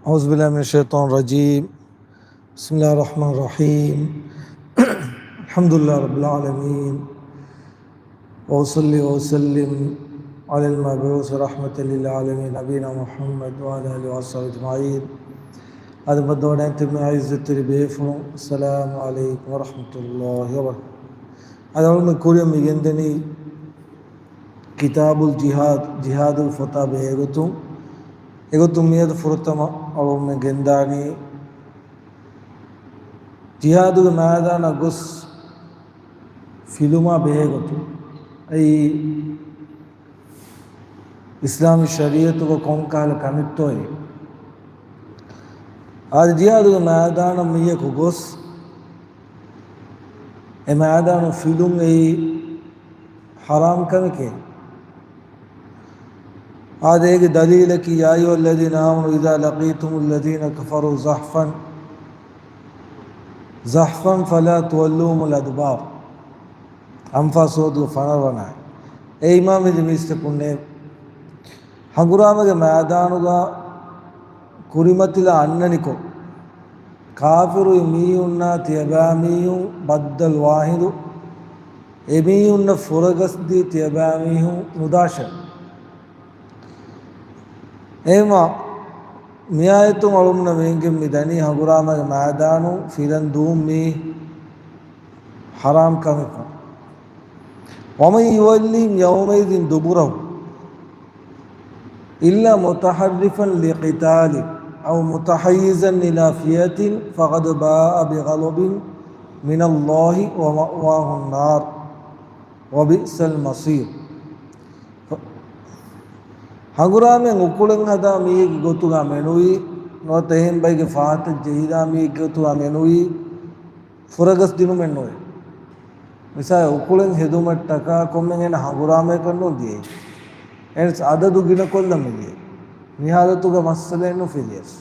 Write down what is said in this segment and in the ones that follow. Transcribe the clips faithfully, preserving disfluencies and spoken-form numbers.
أعوذ بالله من الشيطان الرجيم. بسم الله الرحمن الرحيم. الحمد لله رب العالمين. وأصلي وأسلم على المبعوث رحمة للعالمين نبينا محمد وعلى آله وصحبه أجمعين. އަދި މަދުވަޑައިން ތިބި އިއްޒަތްތެރި ބޭފުޅުން، السلام عليكم ورحمة الله وبركاته. އަދި އަޅުމެން ކުރިއަށް މި ގެންދަނީ ކިތާބުލް ޖިހާދް، ޖިހާދުގެ ފޮތާ ބެހޭގޮތުން. އެގޮތުން މިއަދު ފުރަތަމަ އަޅުމެން ގެންދާނީ ޖިހާދުގެ މައިދާނަށް ގޮސް ފިލުމާ ބެހޭގޮތުން. އެއީ އިސްލާމީ ޝަރީއަތުގަ ކޮންކަހަލަ ކަމެއްތޯއޭ؟ އާދެ، ޖިހާދުގެ މައިދާނަށް މީހަކު ގޮސް، އެ މައިދާނު ފިލުން އެއީ ޙަރާމް ކަމެކޭ. އާދެ، އޭގެ ދަލީލަކީ، يا أيها الذين آمنوا إذا لقيتم الذين كفروا زحفا زحفا فلا تولوهم الأدبار. އަންފާލް ސޫރަތުގެ ފަނަރަވަނަ އާޔަތް. އޭ އީމާންވެރި މީސްތަކުންނޭ، ހަނގުރާމަގެ މައިދާނުގަ ކުރިމަތިލާ އަންނަނިކޮށް، ކާފިރު މީހުންނާ ތިޔަބައިމީހުން ބައްދަލުވާ ހިނދު، އެމީހުންނަށް ފުރަގަސްދީ ތިޔަބައިމީހުން ނުދާށޭ. އެހެންވީމަ، މިއާޔަތުން އަޅުމެންނަށް ވެގެން މި ދަނީ ހަނގުރާމަގެ މައިދާނު ފިލަން ދޫން މީ ޙަރާމް ކަމެއް. ومن يولهم يومئذ دبره إلا متحرفا لقتال أو متحيزا إلى فئة فقد باء بغضب من الله ومأواه النار وبئس المصير. ހަނގުރާމައިން އުކުޅެން ހަދާ މީހެއްގެ ގޮތުގަ މެނުވީ، ނުވަތަ އެހެން ބައެއްގެ ފަހަތަށް ޖެހިލާ މީހެއްގެ ގޮތުގަ މެނުވީ، ފުރަގަސް ދިނުމެއް ނުވޭ. މިސާލަށް، އުކުޅެން ހެދުމަށްޓަކާ ކޮންމެ އޭނަ ހަނގުރާމައަކަށް ނޫން ދިޔައީ. އެހެނަސް އަދަދު ގިނަކޮށްލަން މި ދިޔައީ. މި ހާލަތުގަ މައްސަލައެއް ނޫން ފިލިޔަސް.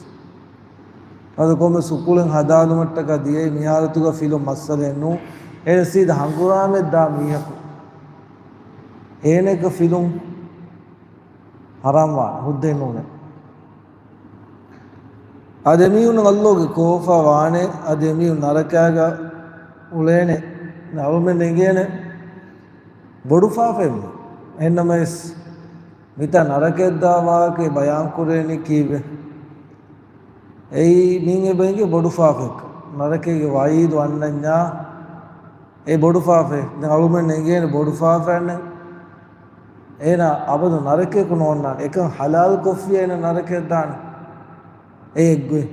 އަދަ ކޮންމެސް އުކުޅެން ހަދާލުމަށްޓަކާ ދިޔައީ، މި ހާލަތުގަ ފިލުން މައްސަލައެއް ނޫން. އެހެނަސް ސީދާ ހަނގުރާމައަށް ދާ މީހަކު އޭނައަކަށް ފިލުން ޙަރާމް ވާނެ، ހުއްދައެއް ނޫނޭ. އަދި އެމީހުން ﷲ ގެ ކޯފާ ވާނެ، އަދި އެމީހުން ނަރަކައިގަ އުޅޭނެ، އަޅުމެން އެނގޭނެ ބޮޑު ފާފައެއް. އެހެންނަމަވެސް، މިތާ ނަރަކައަށް ދާ ވާހަކަ ބަޔާން ކުރޭނީ ކީއްވެ؟ އެއީ މީން އެބަ އެނގޭ ބޮޑު ފާފައެއް. ނަރަކައިގެ ވަޢީދު އަންނަންޏާ، އެ ބޮޑު ފާފައެއް. ދެން އަޅުމެން އެނގޭނެ ބޮޑު ފާފައެއް ނެތް. އޭނާ އަބަދު ނަރަކަޔަކު ނޯންނާނެ. އެކަން ޙަލާލް ކޮށްފިޔާ އޭނާ ނަރަކަޔަށް ދާނެ. އެ އެއްގޮތް.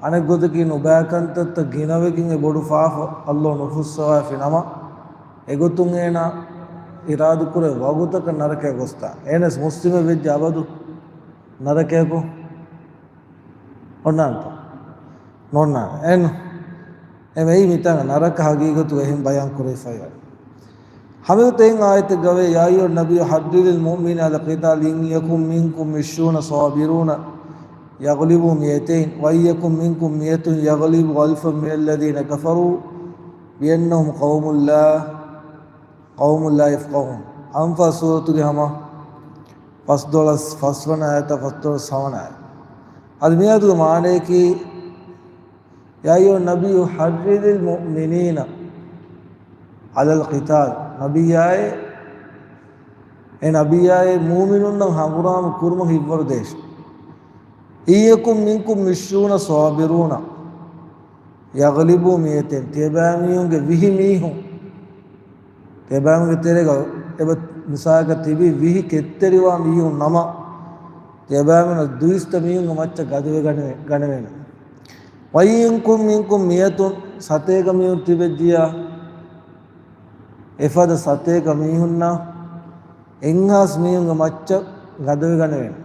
އަނެއްގޮތަކީ ނުބައި ކަންތައްތައް ގިނަވެގެން އެ ބޮޑު ފާފަ ﷲ ނުފުއްސަވައިފި ނަމަ، އެގޮތުން އޭނާ އިރާދަކުރޭ ވަގުތަކަށް ނަރަކަޔަށް ގޮސްދާނެ. އޭނަސް މުސްލިމެއް ވެއްޖެ އަބަދު ނަރަކަޔަކު އޮންނާނެތަ؟ ނޯންނާނެ. އެން އެމެއީ މިތާނގަ ނަރަކަ ހަގީގަތުގަ އެހެން ބަޔާން ކުރެވިފައިވާ. ހަމައެގޮތަށް އާޔަތެއްގަވޭ، يا أيها النبي حرض المؤمنين على القتال إن يكن منكم عشرون صابرون يغلبوا مائتين وإن يكن منكم مائة يغلبوا ألفا من الذين كفروا بأنهم قوم لا، قوم لا يفقهون. އަންފާލް ސޫރަތުގެ ހަމަ ފަސްދޮޅަސް ފަސްވަނަ އާޔަތާ ފަސްދޮޅަސް ހަވަނަ އާޔަތް. އަދި މިއަދުގެ މާނަޔަކީ، يا أيها النبي حرض المؤمنين على القتال. ނަބިއްޔާއޭ، އޭ ނަބިއްޔާއޭ، މުއުމިނުންނަށް ހަނގުރާމަ ކުރުމަށް ހިތްވަރު ދޭށޭ. إن يكن منكم عشرون صابرون يغلبوا مائتين. ތިޔަބައިމީހުންގެ ވިހި މީހުން، ތިޔަބައިމީހުންގެ ތެރޭގަ އެބަ މިސާލަކަށް ތިބި ވިހި ކެތްތެރިވާ މީހުން ނަމަ، ތިޔަބައިމީހުން ދުއިސައްތަ މީހުންގެ މައްޗަށް ގަދަވެގަނެވޭ، ގަނެވޭނެ. وإن يكن منكم مائة، ސަތޭކަ މީހުން ތިބެއްޖިޔާ، އެފަދަ ސަތޭކަ މީހުންނަށް އެއްހާސް މީހުންގެ މައްޗަށް ގަދަވެގަނެވޭނެ.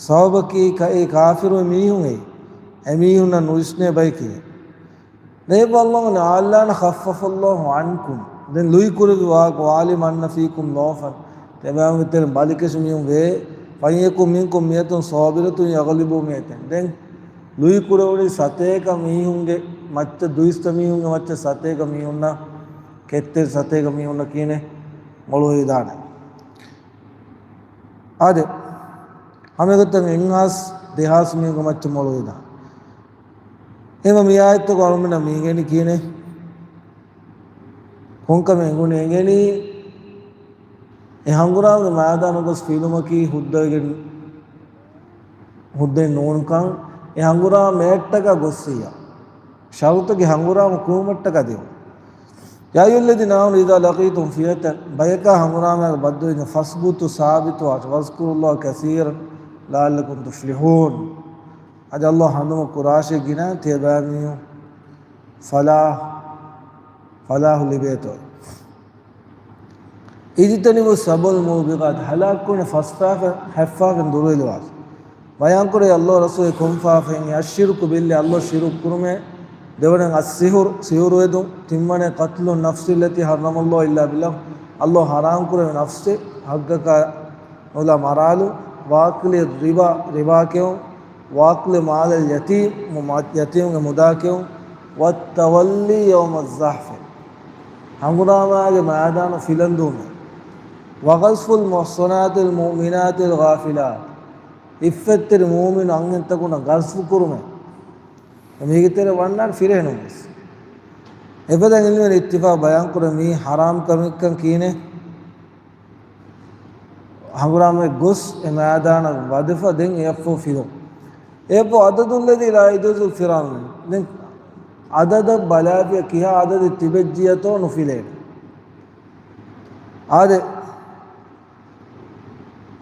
ސަބަބަކީ ކަ-، އެ ކާފިރު މީހުން އެއީ، އެމީހުންނަށް ނުވިސްނޭ ބައެކޭ. ނޭބަ އައްލާހު ވަނީ، الآن خفف الله عنكم. ދެން ލުއި ކުރެއްވި ވާހަކަ، واعلم أن فيكم ضعفا. ތިޔަބައިމީހުންގެ ތެރެއިން ބަލިކަށި މީހުން ވޭ. فإن يكن منكم مائة صابرة يغلبوا مائتين. ދެން ލުއި ކުރެވުނީ ސަތޭކަ މީހުންގެ މައްޗަށް، ދުއިސައްތަ މީހުންގެ މައްޗަށް ސަތޭކަ މީހުންނަށް، ކެތްތެރި ސަތޭކަ މީހުންނަކީނެ މޮޅުވެވިދާނެ. އާދެ، ހަމައެގޮތަށް އެއްހާސް ދެހާސް މީހުންގެ މައްޗަށް މޮޅުވެދާނެ. އެހެންވީމަ މި އާޔަތުގަ އަޅުމެންނަށް މި އެނގެނީ ކިހިނެއް؟ ކޮންކަމެއް އެނގުނީ؟ އެނގެނީ އެ ހަނގުރާމަ މައިދާނަށް ގޮސް ފިލުމަކީ ހުއްދަވެގެން، ހުއްދައެއް ނޫންކަން، އެ ހަނގުރާމަ މޭއްޓަކަށް ގޮއްސިއްޔާ، ޝަރުތަކީ ހަނގުރާމަ ކުރުމަށްޓަކާ ދިޔުން. يا أيها الذين آمنوا إذا لقيتم فئة، ބަޔަކާ ހަނގުރާމައަށް ބައްދަވިއްޖެ، فاثبتوا، ސާބިތުވާށި، واذكروا الله كثيرا لعلكم تفلحون. އަދި ﷲ ހަނދުމަ ކުރާށޭ ގިނަ ތިޔަބައިމީހުން ފަލާހް، ފަލާހު ލިބޭތޯ. اجتنبوا السبع الموبقات، ހަލާކުކުރާނެ ފަސް ފާފަ، ހަތް ފާފައިން ދުރުވެލަވާށި. ބަޔާންކުރޭ ﷲ ރަސޫލު ކޮން ފާފައެއް؟ الشرك بالله، ﷲ ޝިރުކު ކުރުމޭ. ދެވަނަ، السحر، ސިހުރުވެދުން. ތިންވަނަ، قتل النفس التي حرم الله إلا بالحق، ﷲ ޙަރާމް ކުރެވި ނަފްސެއް ހައްގަކާ ނުލާ މަރާލުން. وأكل الربا، ރިބާ ކެއުން. وأكل مال اليتيم، މު-، މަ-، ޔަތީމުގެ މުދާ ކެއުން. والتولي يوم الزحف، ހަނގުރާމައިގެ މައިދާނު ފިލަންދޫމެއް. وقذف المحصنات المؤمنات الغافلات، އިއްފަތްތެރި މުއުމިނު އަންހެންތަކުންނަށް ގަޒްފު ކުރުމެއް. މީގެ ތެރެ ވަންނާނެ ފިރިހެނުން ވެސް. އެފަދަ ޢިލްމުވެރިން އިއްތިފާޤު ބަޔާންކުރޭ މީ ޙަރާމް ކަމެއްކަން ކިހިނެއް؟ ހަނގުރާމައަށް ގޮސް އެ މައިދާނަށް ވަދެފަ ދެން އެއަށްފަހު ފިލުން. އެއަށްފަހު عدد الذي لا يجوز الفرار منه. ދެން ޢަދަދަށް ބަލާފިޔާ ކިހާ ޢަދަދެއް ތިބެއްޖިއްޔާތޯ ނުފިލޭނެ. އާދެ،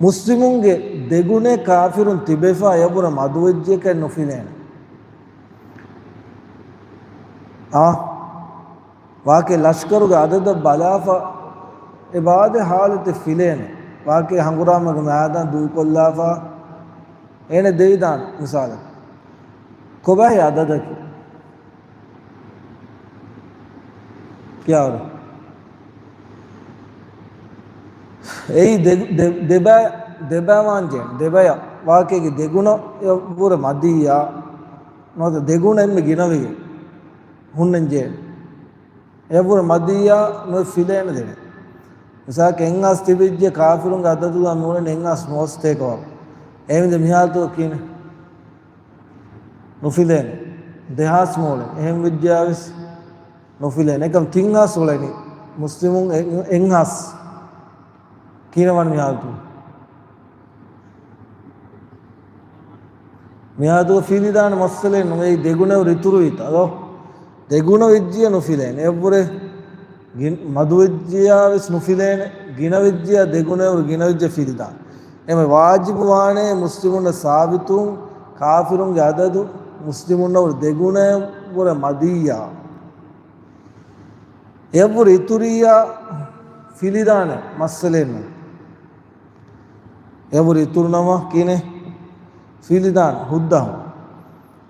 މުސްލިމުންގެ ދެގުނޭ ކާފިރުން ތިބެފަ އެޔަށްވުރެ މަދުވެއްޖިއްޔަކަށް ނުފިލޭނެ. އާ. ވާކޭ ލަޝްކަރުގެ ޢަދަދަށް ބަލާފަ، އެ ބާދެ ޙާލަތެއް ފިލޭނެ. ވާކޭ ހަނގުރާމަގެ މައިދާން ދޫކޮށްލާފަ، އޭނަ ދެވިދާނެ މިސާލަކަށް. ކޮބާހޭ ޢަދަދަކީ؟ ކިޔާވަރު. އެއީ ދެ-، ދެ-، ދެބަ-، ދެބައިވާން ޖެހޭ. ދެބަޔަށް ވާކޭގެ ދެގުނަ އެޔަށްވުރެ މަދިއްޔާ، ނުވަތަ ދެގުނަ އެންމެ ގިނަވެގެން ހުންނަން ޖެހޭ. އެޔަށްވުރެ މަދިއްޔާ ނުވެ ފިލޭނެ ދެނެ. މިސާލަކަށް އެއްހާސް ތިބިއްޖެ ކާފިރުންގެ ޢަދަދުގަ މިއުޅެނީ އެއްހާސް ނުވަސަތޭކަ ވަރު. އެހެންވެ މި ޙާލަތުގަ ކިހިނެއް؟ ނުފިލޭނެ. ދެހާސް މިއުޅެނީ. އެހެން ވެއްޖިއްޔާވެސް ނުފިލޭނެ. އެކަމް ތިން ހާސް އުޅެނީ މުސްލިމުން އެ-، އެއްހާސް. ކިހިނެއް ވާނެ މި ޙާލަތު؟ މި ޙާލަތު ފިލިދާނެ މައްސަލައެއް ނޫން. އެއީ ދެގުނައަށް އިތުރުވީތަ؟ އަދޯ؟ ދެގުނަ ވެއްޖިއްޔާ ނުފިލޭނެ. އެއަށްވުރެ ގިން-، މަދުވެއްޖިއްޔާވެސް ނުފިލޭނެ. ގިނަވެއްޖިއްޔާ ދެގުނައަށް ގިނަވެއްޖެ ފިލިދާނެ. އެމެ ވާޖިބު ވާނެ މުސްލިމުންނަށް ސާބިތުވުން، ކާފިރުންގެ ޢަދަދު މުސްލިމުންނަށް ވުރެ ދެގުނައަށްވުރެ މަދިއްޔާ. އެއަށްވުރެ އިތުރިއްޔާ ފިލިދާނެ މައްސަލައެއް ނޫން. އެއަށްވުރެ އިތުރުނަމަ ކިހިނެއް؟ ފިލިދާނެ ހުއްދަހު.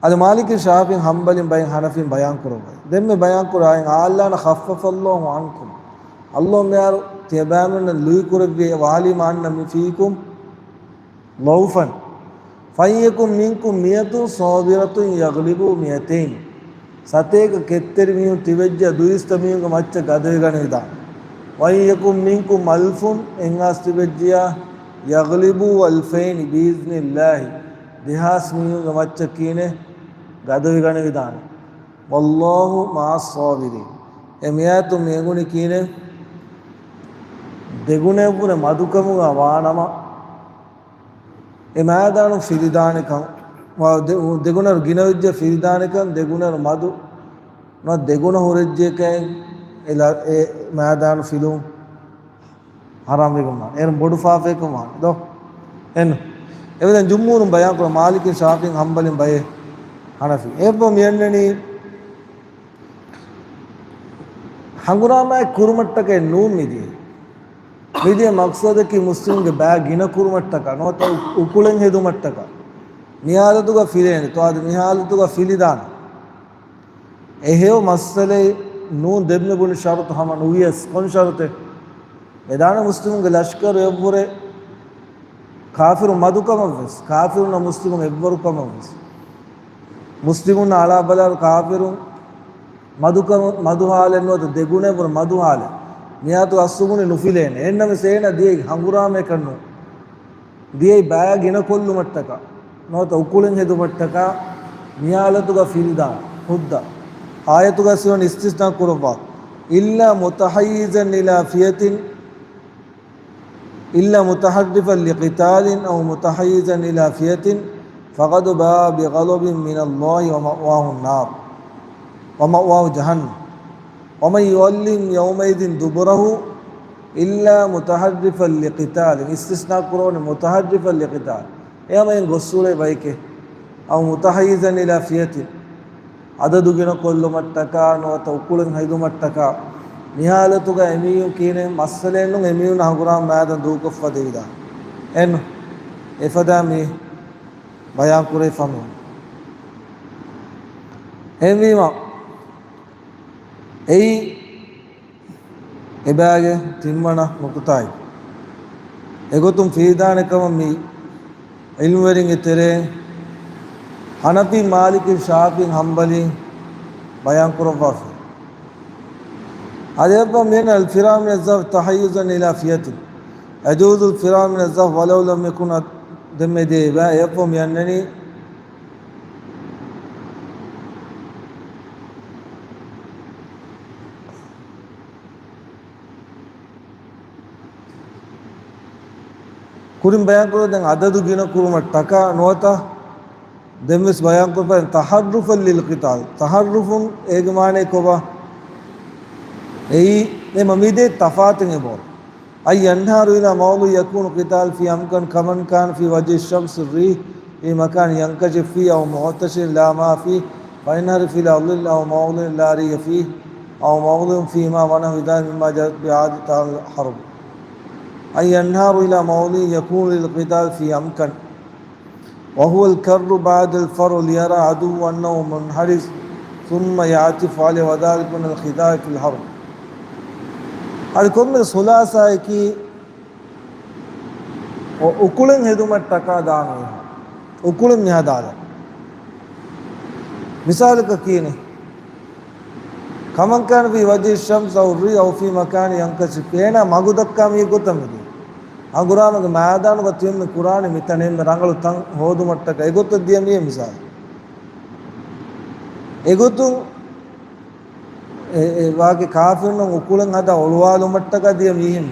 އަދި މާލިކީން ޝާފިޢީން ޙަންބަލީން ބައެއް ޙަނަފީން ބަޔާން ކުރައްވައި. ދެންމެ ބަޔާން ކުރާ އާޔަތް، خفف الله عنكم. ﷲ މިހާރު ތިޔަބައިމީހުންނަށް ލުއި ކުރެއްވި، وعلم أن فيكم ضعفا فإن يكن منكم مائة صابرة يغلبوا مائتين. ސަތޭކަ ކެތްތެރި މީހުން ތިބެއްޖެ ދުއިސައްތަ މީހުންގެ މައްޗަށް ގަދަވެގަނެވިދާނެ. وإن يكن منكم ألف، އެއްހާސް ތިބެއްޖިއްޔާ، يغلبوا ألفين بإذن الله، ދެހާސް މީހުންގެ މައްޗަށް ކިހިނެއް؟ ގަދަވެގަނެވިދާނެ. والله مع الصابرين. އެ މިއާޔަތުން މި އެނގުނީ ކިހިނެއް؟ ދެގުނައަށްވުރެ މަދުކަމުގަ ވާނަމަ، އެ މައިދާނު ފިލިދާނެކަން، ވާ ދެ-، ދެގުނައަށް ގިނަވެއްޖެ ފިލިދާނެކަން، ދެގުނައަށް މަދު، ނުވަތަ ދެގުނަ ހުރެއްޖެކަން، އެ ލަ-، އެ މައިދާނު ފިލުން ޙަރާމް ވެގެން ވާނެ. އޭރުން ބޮޑު ފާފައެއްކަން ވާނެ ދޯ؟ އެން. އެވެދެން ޖުމްހޫރުން ބަޔާން ކުރާ މާލިކީން ޝާފިޢީން ޙަންބަލީން ބައެއް ޙަނަފީ. އެއަށްފަހު މި އަންނަނީ ހަނގުރާމައެއް ކުރުމަށްޓަކައެއް ނޫން މިދިޔަ. މިދިޔަ މަޤްޞަދަކީ މުސްލިމުންގެ ބައި ގިނަ ކުރުމަށްޓަކާ، ނުވަތަ އު-، އުކުޅެއް ހެދުމަށްޓަކާ. މި ޙާލަތުގަ ފިލޭނެ، ތޯ އަދި މި ޙާލަތުގަ ފިލިދާނެ. އެހެޔޮ މައްސަލައެއް ނޫން ދެންމެ ބުނި ޝަރުޠު ހަމަ ނުވިޔަސް، ކޮން ޝަރުޠެއް؟ ވެދާނެ މުސްލިމުންގެ ލަޝްކަރު އެއަށްވުރެ ކާފިރުން މަދުކަމަށްވެސް، ކާފިރުންނަށް މުސްލިމުން އެއްވަރުކަމަށްވެސް. މުސްލިމުންނަށް އަޅާބަލާލު ކާފިރުން މަދުކަމަށް، މަދު ޙާލެއް ނުވަތަ ދެގުނައަށްވުރެ މަދު ޙާލެއް. މިއާޔަތު އަސްލު ބުނީ ނުފިލޭނެ. އެހެންނަމަވެސް އޭނަ ދިޔައީ ހަނގުރާމައެއްކަން ނޫން. ދިޔައީ ބައި ގިނަ ކޮށްލުމަށްޓަކާ. ނުވަތަ އުކުޅެއް ހެދުމަށްޓަކާ މި ހާލަތުގަ ފިލިދާނެ ހުއްދަ. އާޔަތުގަ ސިވަން އިސްތިސްނާ ކުރައްވާ، إلا متحيزا إلى فئة، إلا متحرفا لقتال أو متحيزا إلى فئة فقد باء بغضب من الله ومأواه النار، ومأواه جهنم، ومن يولهم يومئذ دبره إلا متحرفا لقتال، އިސްތިސްނާ ކުރެވުނީ متحرفا لقتال، އެހެން ގޮސްއުޅޭ ބައެކޭ، أو متحيزا إلى فئة، އަދަދު ގިނަ ކޮށްލުމަށްޓަކާ ނުވަތަ އުކުޅެއް ހެދުމަށްޓަކާ، މި ހާލަތުގަ އެމީހުން ކިހިނެއް މައްސަލައެއްނު އެމީހުން ހަނގުރާމަ މައިދާން ދޫކޮށްފަ ދެވިދާނެ. އެން އެފަދަ މި ބަޔާން ކުރެވިފަ މި. އެހެންވީމަ، އެއީ އެބައިގެ ތިންވަނަ ނުކުތާއެއް. އެގޮތުން ފިލިދާނެ ކަމަށް މި ޢިލްމުވެރިންގެ ތެރޭ ޙަނަފީ، މާލިކީ، ޝާފިޢީ، ޙަންބަލީ ބަޔާން ކުރައްވާފަ. އަދި އެއަށްފަހު މިއަންނަ الفرار من الزحف تحيزا إلى فئة، يجوز الفرار من الزحف ولو لم يكن، ދެންމެ ދޭ އެއަށްފަހު މިއަންނަނީ ކުރިން ބަޔާންކުރެވޭ ދެން އަދަދު ގިނަ ކުރުމަށްޓަކާ ނުވަތަ ދެންވެސް ބަޔާންކުރައްވާ تحرفا للقتال. ތަޙައްރުފުން އޭގެ މާނައީ ކޮބާ؟ އެއީ އެ މަ މިދޭ ތަފާތެއް އެބޯ. أن ينحرف إلى موضع يكون القتال فيه أمكن كمن كان في وجه الشمس الريح في مكان ينكشف فيه أو معطش لا ماء فيه فينحرف إلى ظل أو موضع لا ريح فيه أو موضع فيه ماء ونحو ذلك مما جرت به عادة أهل الحرب. أن ينحرف إلى موضع يكون للقتال فيه أمكن، وهو الكر بعد الفر ليرى عدو أنه منحرف ثم يعطف عليه وذلك من الخداع في الحرب. އަދި ކޮންމެ ޚުލާޞާއަކީ އު-، އުކުޅެއް ހެދުމަށްޓަކާ ދާނީ. އުކުޅެއް މި ހަދާލަ. މިސާލަކަށް ކިޔެނީ، كمن كان في وجه الشمس أو الريح أو في مكان ينكشف. އޭނާ މަގު ދައްކާ މީ ގޮތަށް މިދިޔަ. ހަނގުރާމަގެ މައިދާނުގަ ތިބެމެ ކުރާނެ މިތަނެއް ރަނގަޅު ތަން ހޯދުމަށްޓަކާ. އެގޮތަށް ދިޔަ މީ މިސާލު. އެގޮތުން އެ، އެ ވާގެ ކާފިރުންނަށް އުކުޅެއް ހަދާ އޮޅުވާލުމަށްޓަކާ ދިޔަ މީހެއް.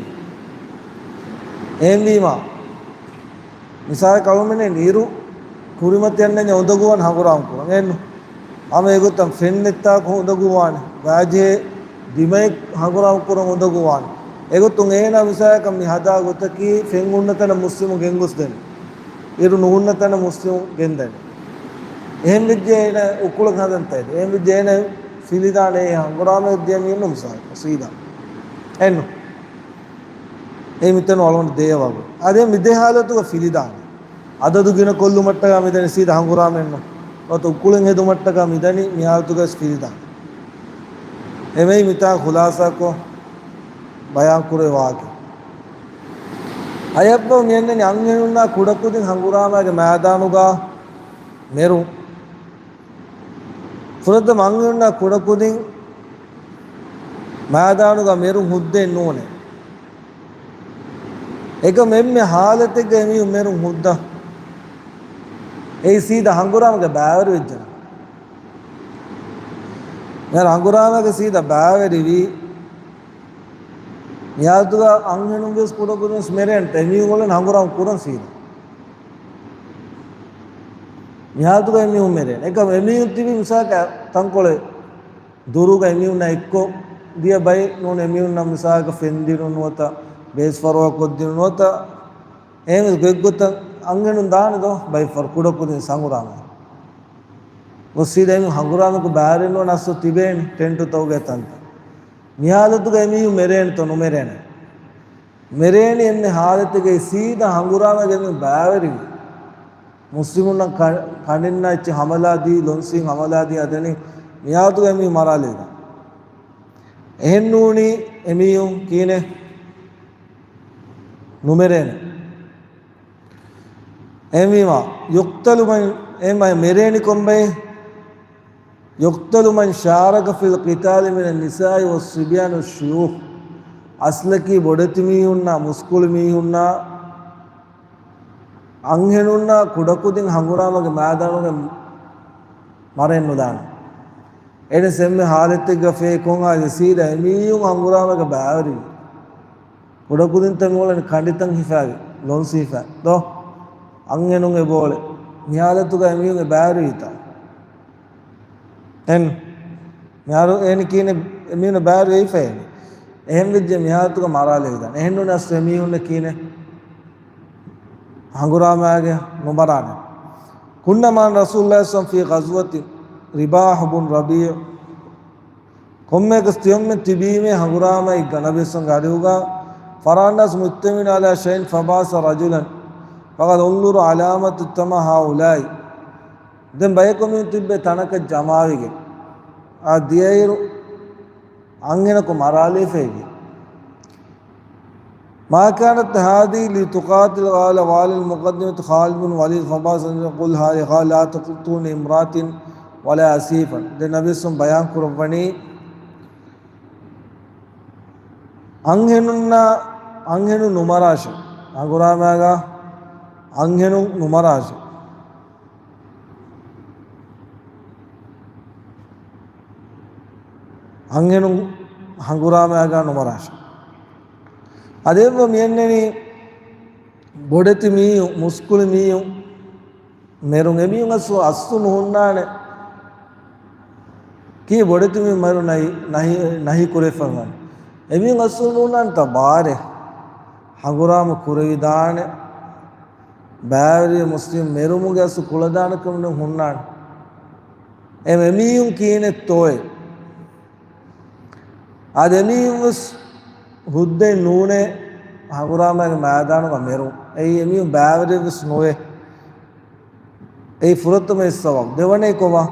އެހެންވީމާ، މިސާލަކަށް އަޅުމެން އިރު ކުރިމަތި އަންނަންޏާ އުނދަގޫވާން ހަނގުރާމަ ކުރަން އެއްނު. ހަމަ އެގޮތަށް ފެން ނެއްތާކު އުނދަގޫވާނެ. ވާޖެހޭ ދިމައެއް ހަނގުރާމަ ކުރަން އުނދަގޫވާނެ. އެގޮތުން އޭނާ މިސާލަކަށް މި ހަދާ ގޮތަކީ ފެން ހުންނަ ތަނަށް މުސްލިމުން ގެންގޮސްދޭނެ. އިރު ނުހުންނަ ތަނަށް މުސްލިމުން ގެންދަނީ. އެހެން ވެއްޖެ އޭނަ އުކުޅަށް ހަދަން ތައް. އެހެން ވެއްޖެ އޭނަ ފިލިދާނެ އެ ހަނގުރާމަ ދިޔަ މީހުން މިސާލަކަށް ސީދާ. އެއްނު. އެ މިތަނު އަޅުގަނޑު ދޭ ވަގު. އަދި މި ދެ ހާލަތުގަ ފިލިދާނެ. އަދަދު ގިނަ ކޮށްލުމަށްޓަކާ މިދަނީ ސީދާ ހަނގުރާމައެއްނު. ނުވަތަ އުކުޅެއް ހެދުމަށްޓަކާ މިދަނީ މި ހާލަތުގަ ވެސް ފިލިދާނެ. އެމެއި މިތާ ޚުލާޞާކޮށް ބަޔާން ކުރެވި ވާހަކަ. އަޔަށްފަހު މިއަންނަނީ އަންހެނުންނާ ކުޑަކުދިން ހަނގުރާމައިގެ މައިދާނުގަ މެރު. ފުރަތަމަ އަންހެނުންނާ ކުޑަކުދިން މައިދާނުގަ މެރުން ހުއްދައެއް ނޫނޭ. އެކަމް އެންމެ ހާލަތެއްގަ އެމީހުން މެރުން ހުއްދަ. އެއީ ސީދާ ހަނގުރާމަގެ ބައިވެރިވެއްޖެ. މިހާރު ހަނގުރާމަގެ ސީދާ ބައިވެރިވީ. މިހާލަތުގަ އަންހެނުން ވެސް ކުޑަކުދިން ވެސް މެރޭނެ. އެމީހުން އޮންނަ ހަނގުރާމަ ކުރަން ސީދާ. މިހާލަތުގަ އެމީހުން މެރޭނެ. އެކަމް އެމީހުން ތިބީ މިސާލަކަށް ތަންކޮޅެއް ދުރުގަ އެމީހުންނާ އެއްކޮށް ދިޔަ ބައެއް ނޫން. އެމީހުންނަށް މިސާލަކަށް ފެން ދިނުން ނުވަތަ ބޭސް ފަރުވާ ކޮށްދިނުން ނުވަތަ އެހެންވެސް ގޮތްގޮތަށް އަންހެނުން ދާނެ ދޯ ބައެއް ފަހަރު ކުޑަކުދިން ހަނގުރާމަ. ގޮސް ސީދާ އެމީހުން ހަނގުރާމައަކު ބައިވެރިނުވާނެ އަސްލު ތިބޭނެ ޓެންޓުތަކުގެ ތަންތަން. މި ހާލަތުގަ އެމީހުން މެރޭނެތޯ ނުމެރޭނެ؟ މެރޭނީ އެންމެ ހާލަތެއްގައި ސީދާ ހަނގުރާމަގައި މި ބައިވެރިވި. މުސްލިމުންނަށް ކަ-، ކަނޑިންނާ އެއްޗެއް ހަމަލާ ދީ، ލޮންސީން ހަމަލާ ދީ އަދަނީ މި ހާލަތުގައި މި މަރާލެވި. އެހެންނޫނީ އެމީހުން ކީނެ ނުމެރޭނެ. އެހެންވީމާ، يقتل من، އެހެންވީމާ މެރޭނީ ކޮންބައެއް؟ يقتل من شارك في القتال من النساء والصبيان والشيوخ. އަސްލަކީ ބޮޑެތި މީހުންނާ، މުސްކުޅި މީހުންނާ، އަންހެނުންނާ ކުޑަކުދިން ހަނގުރާމަގެ މައިދާނުގަ މަރައެއް ނުދާނެ. އެނެސް އެންމެ ހާލަތެއްގަ ފޭ ކޮން ހާލެއް ސީދާ އެމީހުން ހަނގުރާމަގަ ބައިވެރިވި. ކުޑަކުދިންތައް މިއުޅެނީ ކަނޑިތައް ހިފާގެ، ލޮންސް ހިފާ ދޯ؟ އަންހެނުން އެބައުޅޭ. މި ހާލަތުގަ އެމީހުން އެ ބައިވެރިވީތާ؟ އެން މިހާރު އޭނި ކީނެ އެމީހުން ބައިވެރިވެފައޭނެ. އެހެން ވެއްޖެ މި ހާލަތުގަ މަރާލެވިދާނެ. އެހެންނޫން އަސް އެމީހުންނެ ކީނެ ހަނގުރާމައިގެ ނުމަރާނެ. كنا مع رسول الله صلى الله عليه وسلم في غزوة رباح بن ربيعة. ކޮންމެއަކަސް ތިޔޮމެން ތިބީމޭ ހަނގުރާމައިގަ ނަބިއްސުން ގަޑިއުގާ، فرأى الناس مجتمعين على شيء فبعث رجلا فقال انظروا على ما اجتمع هؤلاء. ދެން ބަޔަކު މީހުން ތިއްބެ ތަނަކަށް ޖަމާވިގެން އާ ދިޔައިރު އަންހެނަކު މަރާލީފައިގެން. ما كانت هذه لتقاتل، قال والي المقدمة خالد بن الوليد فبعث يقول هذه، قال لا تقتلون امرأة ولا أسيفا. ދެން ނަބިއްސުން ބަޔާން ކުރައްވަނީ އަންހެނުންނާ، އަންހެނުން ނުމަރާށޭ. ހަނގުރާމައިގަ އަންހެނުން ނުމަރާށޭ. އަންހެނުން ހަނގުރާމައިގަ ނުމަރާށޭ. އަދި އެއްވަ މިއެންނެނީ ބޮޑެތި މީހުން، މުސްކުޅި މީހުން މެރުން. އެމީހުން އަސްލު، އަސްލު ނުހުންނާނެ. ކީ ބޮޑެތި މީހުން މެރުން ނަހީ، ނަހީ، ނަހީ ކުރެފައި ވާނެ. އެމީހުން އަސްލު ނުހުންނާނެ ތާ ބާރެއް ހަނގުރާމަ ކުރެވިދާނެ. ބައިވެރިވެ މުސްލިމް މެރުމުގެ އަސްލު ކުޅަދާނަކަމެއް ނޫން ހުންނާނެ. އެ އެމީހުން ކީނެއްތޯއޭ؟ އާދެ، އެމީހުން ވެސް ހުއްދައެއް ނޫނޭ ހަނގުރާމައިގެ މައިދާނުގަ މެރުން. އެއީ އެމީހުން ބައިވެރިވެސް ނުވޭ. އެއީ ފުރަތަމަ ސަބަބު. ދެވަނައީ ކޮބާ؟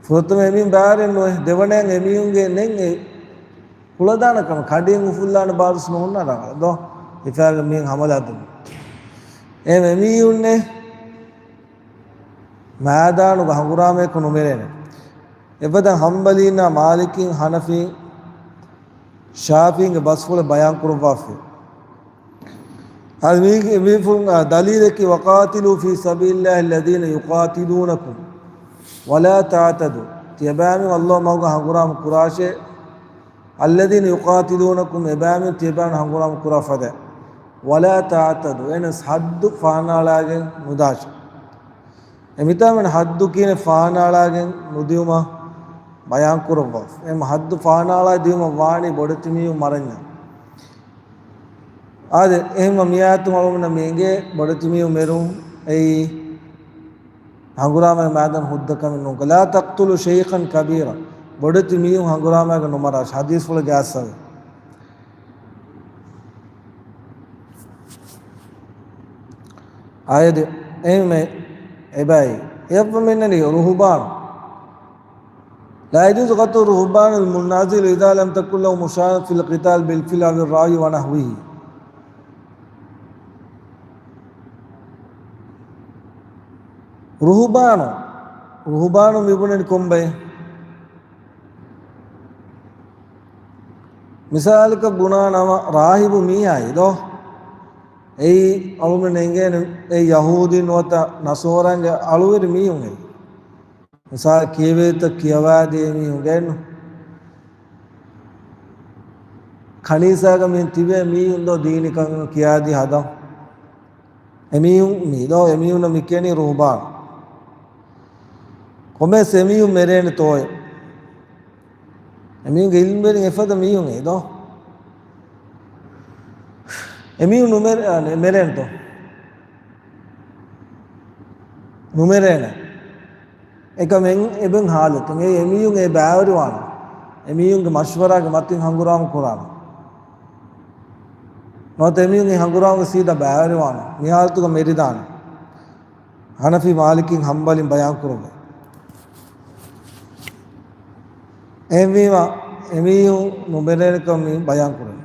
ފުރަތަމަ އެމީހުން ބައިވެރި ނުވޭ. ދެވަނައަށް އެމީހުންގެ ނެތް އެ ކުޅަދާނަ ކަމެއް، ކަޑިއެއް އުފުއްލާނެ ބާރުސް ނުހުންނާ ރަނގަޅަށް ދޯ؟ ހިފާގެ މީހުން ހަމަލާ ދުން. އެ އެމީހުންނެއް މައިދާނުގަ ހަނގުރާމަޔަކު ނުމެރޭނެ. އެފަދަ ހަންބަލީންނާ މާލިކީން ހަނަފީން ޝާފީންގެ ބަސްފުޅެއް ބަޔާން ކުރައްވާފި. އަދި މީގެ، މީ ފުން، އާ، ދަލީލަކީ، وقاتلوا في سبيل الله الذين يقاتلونكم ولا تعتدوا. ތިޔަބައިމީހުން ﷲ މަގުގަ ހަނގުރާމަ ކުރާށޭ. الذين يقاتلونكم، އެބައިމީހުން ތިޔަބައިމީހުން ހަނގުރާމަ ކުރާ ފަދަ. ولا تعتدوا، އެނަސް ޙައްދު ފަހަނައަޅާގެން ނުދާށޭ. އެ މިތާ މިން ޙައްދު ކީނެ ފަހަނައަޅާގެން ނުދިއުމަށް ބަޔާން ކުރައްވާ. އެ ޙައްދު ފަހަނައަޅާ ދިއުމަށް ވާނީ ބޮޑެތި މީހުން މަރަންޏާ. އާދެ، އެހެންވެ މިއާޔަތުން އަޅުގަނޑަށް މި އެނގޭ ބޮޑެތި މީހުން މެރުން އެއީ ހަނގުރާމައިގެ މައިދާނު ހުއްދަ ކަމެއް ނޫން. لا تقتلوا شيخا كبيرا، ބޮޑެތި މީހުން ހަނގުރާމައިގަ ނުމަރާށޭ. ޙަދީޘްފުޅެއްގެ އަސްލު. އާދެ، އެހެންވެ އެބައި. އެއަށްވަމެންނަނީ ރުހުބާނު. لا يجوز قتل الرهبان المنازل إذا لم تكن له مشاركة في القتال بالفعل أو الرأي ونحوه. ރުހުބާނު، ރުހުބާނު މިބުނަނީ ކޮންބައެއް؟ މިސާލަކަށް ބުނާ ނަމަ، ރާހިބު މީހާއި ދޯ؟ އެއީ އަޅުމެން އެނގޭނެ، އެ ޔަހޫދީ ނުވަތަ ނަޞާރާގެ އަޅުވެރި މީހުން އެއީ. މިސާލަށް ކިޔެވޭތަ ކިޔަވާދޭ މީހުން ގެންނު. ކަނީސާގަ މި ތިބޭ މީހުން ދޯ ދީނީ ކަން ކިޔާދީ ހަދަން. އެމީހުން މީ ދޯ، އެމީހުންނަށް މި ކިޔަނީ ރުހުބާން. ކޮންމެސް އެމީހުން މެރޭނެ ތޯއެ؟ އެމީހުންގެ އިލްމުވެރިން އެފަދަ މީހުން އެއީ ދޯ. އެމީހުން ނުމެރ-، އަ، ނެ-، މެރޭނެ ތޯ؟ ނުމެރޭނެ. އެކަމެއް އެބެން ހާލަތުން އެ އެމީހުން އެ ބައިވެރިވާނެ. އެމީހުންގެ މަޝްވަރާގެ މަތިން ހަނގުރާމަ ކުރާނެ. ނުވަތަ އެމީހުން އެ ހަނގުރާމަގަ ސީދާ ބައިވެރިވާނެ. މި ހާލަތުގަ މެރިދާނެ. ހަނަފީ މާލިކީން ހަންބަލީން ބަޔާން ކުރުމެ. އެހެންވީމަ، އެމީހުން ނުމެރޭނެ ކަމަށް މި ބަޔާން ކުރަނީ.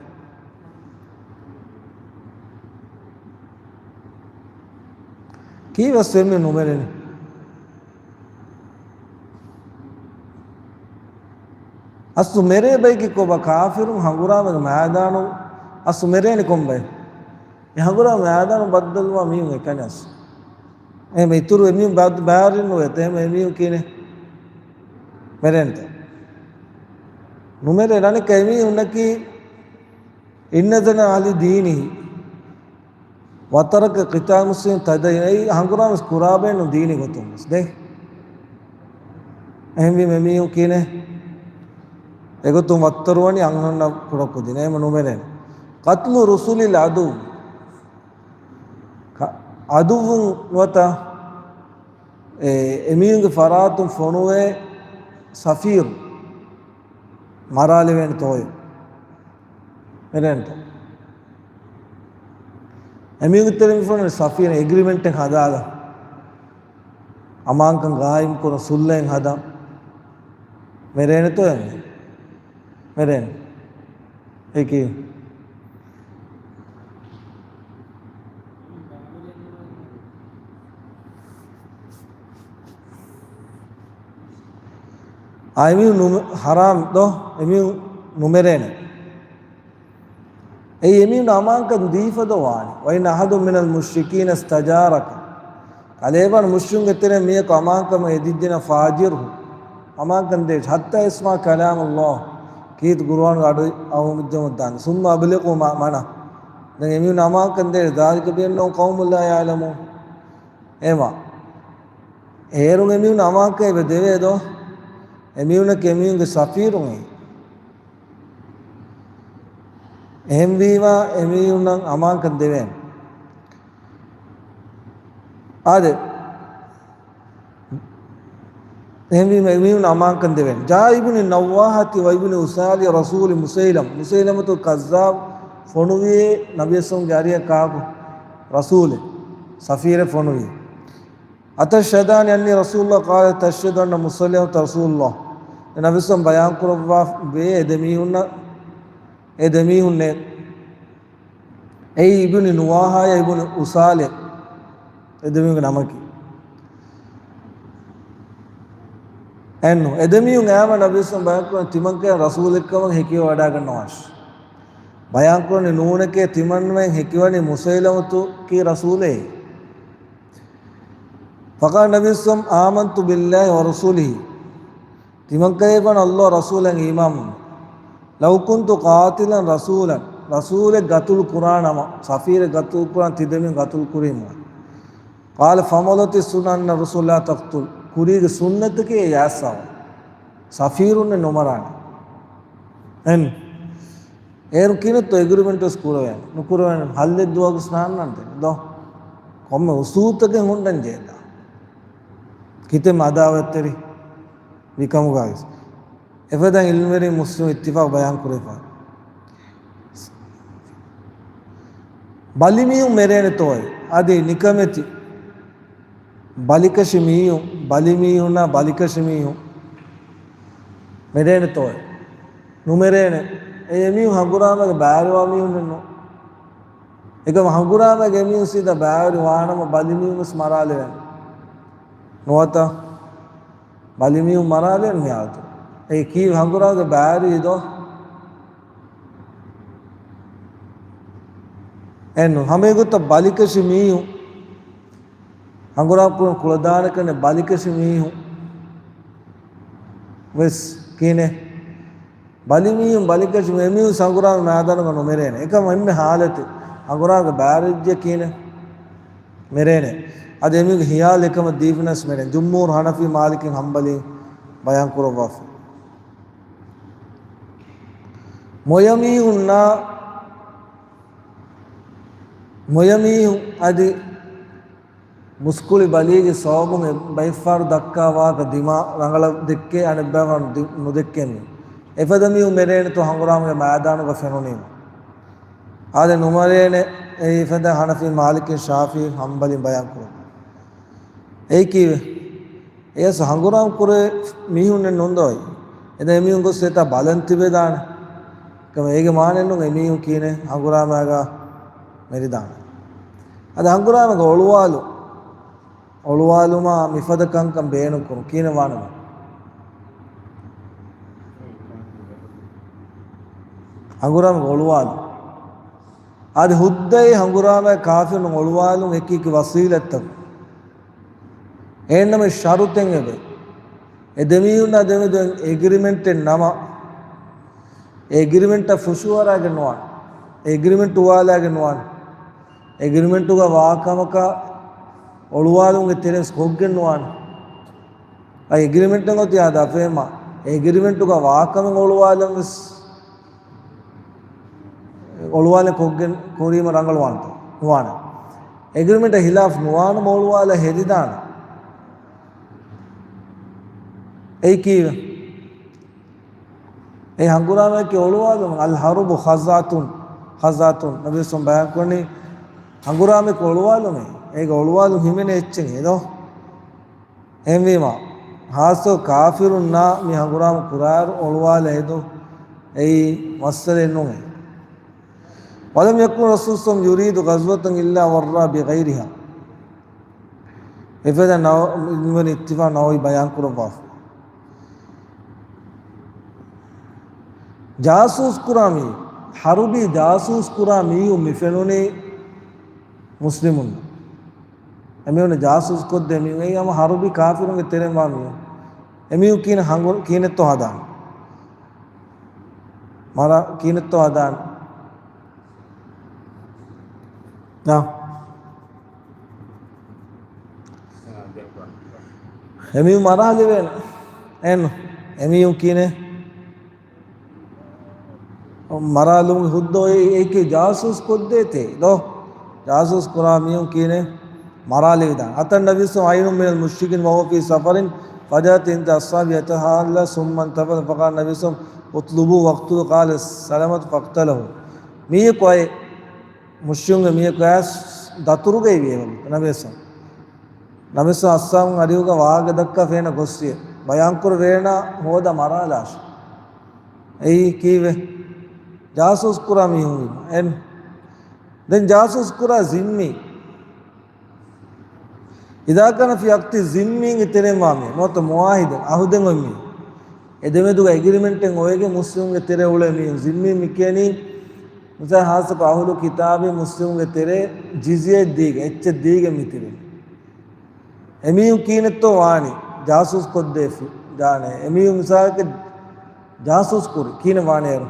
ކީއްވެސް އެމީހުން ނުމެރޭނެ. އަސްލު މެރޭ ބައެއްގެ ކޮބާ ކާފިރުން ހަނގުރާމަގެ މައިދާނު އަސްލު މެރޭނެ ކޮންބައެއް؟ އެ ހަނގުރާމަ މައިދާނު ބައްދަލުވާ މީހުން އެކަނި އަސް. އެހެން އިތުރު އެމީހުން ބައްދަ ބައިވެރިން ނުވޭތަ؟ އެހެން އެމީހުން ކިހިނެއް؟ މެރޭނެތަ؟ ނުމެރޭ. އަނެއްކާ އެމީހުންނަކީ، إن نزل عن دينه وترك قتال المسلمين تدينا، އެއީ ހަނގުރާމަ ކުރާބޭނު ދީނީ ގޮތުން ވެސް. ދެ. އެހެންވީމަ އެމީހުން ކިހިނެއް؟ އެގޮތުން ވައްތަރުވަނީ އަންހެންނަށް ކުޑަކޮށްދިން. އެހެން ނުމެރޭނެ. قتل رسل العدو. ކަ-، އަދުއްވުން ނުވަތަ، އެ، އެމީހުންގެ ފަރާތުން ފޮނުވޭ ސަފީރު މަރާލެވޭނެތޯއޭ؟ މެރޭނެތޯ؟ އެމީހުންގެ ތެރެއިން ފޮނުވޭ ސަފީރު އެގްރިމެންޓެއް ހަދާލަ، އަމާންކަން ގާއިމް ކުރަން ސުލްހެއް ހަދަން. މެރޭނެތޯ އެންމެ؟ މެރޭނެ. އެކި. އާ، އެމީހުން ނު-، ހަރާމް ދޯ؟ އެމީހުން ނުމެރޭނެ. އެއީ އެމީހުން އަމާންކަން ދީފަ ދޯ ވާނެ. وإن أحد من المشركين استجارك. ކަލޭ ވަން މުޝްރިކުންގެ ތެރެއިން މީހަކު އަމާންކަމަށް އެދިއްޖެނަ فأجره. އަމާންކަން ދޭށި. حتى يسمع كلام الله. ކީރިތި ޤުރުއާނުގެ އަޑު އައުމުއްޖަމުން ދާނެ. ثم أبلغه مأمنه. ދެން އެމީހުން އަމާންކަން ދޭށި. ذلك بأنهم قوم لا يعلمون. އެމާ. އޭރުން އެމީހުން އަމާންކަން އެބަ ދެވޭ ދޯ؟ އެމީހުންނަކީ އެމީހުންގެ ސަފީރުން އެއީ. އެހެންވީމާ، އެމީހުންނަށް އަމާންކަން ދެވޭނެ. އާދެ. އެހެންވީމަ، އެމީހުން އަމާންކަން ދެވޭނެ. جاء ابن النواحة وابن أسالي رسول مسيلمة. މުސައިލަމަތު ކައްޒާބު ފޮނުވިއޭ ނަބީ ސައްލަމްގެ އަރިއަށް ކާކު؟ ރަސޫލެއް، ސަފީރެއް ފޮނުވި. أتشهدان أني رسول الله؟ قال تشهد أن مسيلمة رسول الله. ނަބީ ސައްލަމް ބަޔާން ކުރައްވާ ވޭ އެ ދެމީހުންނަށް، އެ ދެމީހުންނޭ. އެއީ އިބްނު ނުވާހާއާ އިބްނު އުސާލޭ އެ ދެމީހުންގެ ނަމަކީ. އެއްނު، އެ ދެމީހުން އައިމަ ނަބީ ސައްލަމް ބަޔާންކުރަން ތިމަންކައި ރަސޫލެއްކަމަށް ހެކިވެވަޑައިގަންނަވާށި. ބަޔާންކުރަނީ ނޫނެކޭ ތިމަންމެން ހެކިވަނީ މުސައިލަމަތު ކީ ރަސޫލޭ. فقال النبي صلى الله عليه وسلم آمنت بالله ورسوله. ތިމަންކައި ވަން ﷲ ރަސޫލަށް އީމާންވަމުން. لو كنت قاتلا رسولا، ރަސޫލެއް ގަތުލު ކުރާނަމަ، ސަފީރެއް ގަތުލު ކުރާނަ ތިދެމީހުން ގަތުލު ކުރީމު. قال فمضت السنة أن الرسول لا تقتل. ކުރީގެ ސުންނަތަކީ އެ ޔާސާވަ. ސަފީރުންނެއް ނުމަރާނެ. އެން. އޭރު ކިނެއްތޯ އެގްރިމެންޓް ވެސް ކުރެވޭނެ. ނުކުރެވޭނެ. ހައްލެއް ދުވަހަކު ސްނާން ނަންތެ ދޯ. ކޮންމެ އުސޫލުތަކެއް ހުންނަން ޖޭތާ. ކިތަންމެ އަދާވަތްތެރި ވިކަމުގައި ވެސް. އެފަދަ އިލްމުވެރިން މުސްލިމް އިއްތިފާޤު ބަޔާން ކުރެފަ. ބަލިމީހުން މެރޭނެތޯއޭ؟ އަދި ނިކަމެތި ބަލިކަށި މީހުން، ބަލިމީހުންނާ ބަލިކަށި މީހުން މެރޭނެތޯއޭ؟ ނުމެރޭނެ. އެ އެމީހުން ހަނގުރާމަގެ ބައިވެރިވާ މީހުންނެއްނު. އެކަމަ ހަނގުރާމަގެ އެމީހުން ސީދާ ބައިވެރި ވާނަމަ ބަލިމީހުން ވެސް މަރާލެވޭނެ. ނުވަތަ ބަލިމީހުން މަރާލެވޭނެ މި ހާލަތު. އެ ކީ ހަނގުރާމަގެ ބައިވެރި ދޯ؟ އެންނު ހަމައެގޮތަށް ބަލިކަށި މީހުން ހަނގުރާމަ ކުރަން ކުޅަދާނެކަން ބަލިކަށި މީހުން ވެސް ކިހިނެއް؟ ބަލިމީހުން ބަލިކަށި އެމީހުން ހަނގުރާމަ މައިދާނުގަ ނުމެރޭނެ. އެކަމަ އެންމެ ހާލަތެއް ހަނގުރާމަގެ ބައިވެރިވެއްޖެ ކިހިނެއް؟ މެރޭނެ. އަދި އެމީހުންގެ ހިޔާލު އެކަމަށް ދީފިނަސް މެރޭނެ. ޖުމްހޫރު ހަނަފީ މާލިކީން ހަންބަލީ ބަޔާން ކުރައްވާފަ. މޮޔަމީހުންނާ މޮޔަމީހުން އަދި މުސްކުޅި ބަލީގެ ސަބަބުން އެ ބައެއްފަހަރު ދައްކާ ވާހަކަ ދިމާ ރަނގަޅަށް ދެއްކޭ، އަނެއްބައިވަރު ދި-، ނުދެއްކެނީ. އެފަދަ މީހުން މެރޭނެތޯ ހަނގުރާމަގެ މައިދާނުގަ ފެނުނީމަ. އާދެ ނުމެރޭނެ، އެއީ އެފަދަ ހަނަފީ މާލިކީ ޝާފިޢީ ހަންބަލީ ބަޔާން ކުރަން. އެއީ ކީއްވެ؟ އެޔަސް ހަނގުރާމަ ކުރޭ މީހުންނެއް ނޫން ދޯއި. އެދެ އެމީހުން ގޮސް އެތާ ބަލަން ތިބެދާނެ. ކަމަ އޭގެ މާނައެއްނޫން އެމީހުން ކީނެ ހަނގުރާމައިގާ މެރިދާނެ. އަދި ހަނގުރާމަގެ އޮޅުވާލު، އޮޅުވާލުމާ މިފަދަ ކަންކަން ބޭނުން ކުރުން ކީނެ ވާނަމަ. ހަނގުރާމަގެ އޮޅުވާލު. އަދި ހުއްދައި ހަނގުރާމައި ކާފިރުން އޮޅުވާލުން އެކި އެކި ވަސީލަތްތަކުން. އެހެންނަމަ ޝަރުތެއް އެބެ. އެ ދެމީހުންނާ ދެމެދު އެގްރިމެންޓެއް ނަމަ، އެ އެގްރިމެންޓަށް ފުށުއަރާގެން ނުވާނެ. އެ އެގްރިމެންޓް އުވާލާގެން ނުވާނެ. އެ އެގްރިމެންޓުގަ ވާކަމަކަށް އޮޅުވާލުމުގެ ތެރެސް ކޮށްގެން ނުވާނެ. އަ އެގްރިމެންޓެއް އޮތީ އާދަ އަފޭމާ. އެ އެގްރިމެންޓުގަ ވާކަމެއް އޮޅުވާލަން ވެސް އޮޅުވާލެ ކޮށްގެން ކުރީމަ ރަނގަޅުވާނެތޯ؟ ނުވާނެ. އެގްރިމެންޓަށް ހިލާފް ނުވާނަމަ އޮޅުވާލަ ހެދިދާނެ. އެއީ ކީވެ؟ އެ ހަނގުރާމައެކޭ އޮޅުވާލުމެއް. އަލް ހަރުބު ޚަޒާތުން، ޚަޒާތުން. ނަބީ ސައް ބަޔާން ކުރަނީ ހަނގުރާމައެކޭ އޮޅުވާލުމެއް. އޭގަ އޮޅުވާލުން ހިމެނޭ އެއްޗެއް އެދޯ. އެހެންވީމަ، ހާއްސަ ކާފިރުންނާ މި ހަނގުރާމަ ކުރާއިރު އޮޅުވާލަ ހެދުން އެއީ މައްސަލައެއް ނޫނޭ. ولم يكن رسول صلى الله عليه وسلم يريد غزوة إلا ورى بغيرها. އެފަދަ ނަވ-، މިވެނި އިއްތިފާ ނަވަވީ ބަޔާން ކުރައްވާފަ. ޖާސޫސް ކުރާ މީ، ހަރުބީ ޖާސޫސް ކުރާ މީހުން މި ފެނުނީ މުސްލިމުން. އެމީހުން ޖާސޫސް ކޮށްދޭ މީހުން. އެއީ ހަމަ ހަރުބީ ކާފިރުންގެ ތެރެއިން ވާ މީހުން. އެމީހުން ކީނެ ހަނގު-، ކީނެއްތޯ ހަދާނެ. މަރާ ކީނެއްތޯ ހަދާނެ. ނާ. އެމީހުން މަރާލެވޭނެ. އެން. އެމީހުން ކީނެ މަރާލުން ހުއްދަ އެކި ޖާސޫސް ކޮށްދޭތޭ ދޯ؟ ޖާސޫސް ކުރާ މީހުން ކީނެ މަރާލެވިދާނެ. أتى النبي صلى الله عليه وسلم عين من المشركين وهو في سفر فجاءت إحدى أصحابه يتحلى ثم انتفض فقال النبي صلى الله عليه وسلم اطلبوه واقتلوه قال سلمة فاقتلوه. މީހަކު އައި މުޝްރިކުންގެ މީހަކު އައިސް ދަތުރުގައި ވިއެވަރު ނަބީ ސަ-، ނަބީ ސަ-، އައްސާމު އަރިހުގަ ވާހަކަ ދައްކާ ފެންނަ ގޮއްސި ބަޔާންކުރެވޭނާ ހޯދަ މަރާލާށި. އެއީ ކީއްވެ؟ ޖާސޫސް ކުރާ މީހުން ވީމަ. އެން. ދެން ޖާސޫސް ކުރާ ޒިންމީ. إذا كان في عقد ذمي އިތެރެންވާ މީ. ނުވަތަ މުޢާހިދަ، އަހުދެއް އޮތް މީ. އެ ދެމެދުގަ އެގްރިމެންޓެއް އޮވެގެން މުސްލިމުންގެ ތެރެ އުޅޭ މީ. ޒިންމީ މިކިޔަނީ، މިސާ ހާއްސަކޮށް އަހުލު ކިތާބީ މުސްލިމުންގެ ތެރޭ ޖިޒްޔައެއް ދީގެ، އެއްޗެއް ދީގެ މިތިބެނީ. އެމީހުން ކީނެއްތޯ ވާނީ، ޖާސޫސް ކޮށްދޭފި ދާނެ. އެމީހުން މިސާލަކަށް ޖާސޫސް ކުރި، ކީނެއް ވާނެ އޭރު.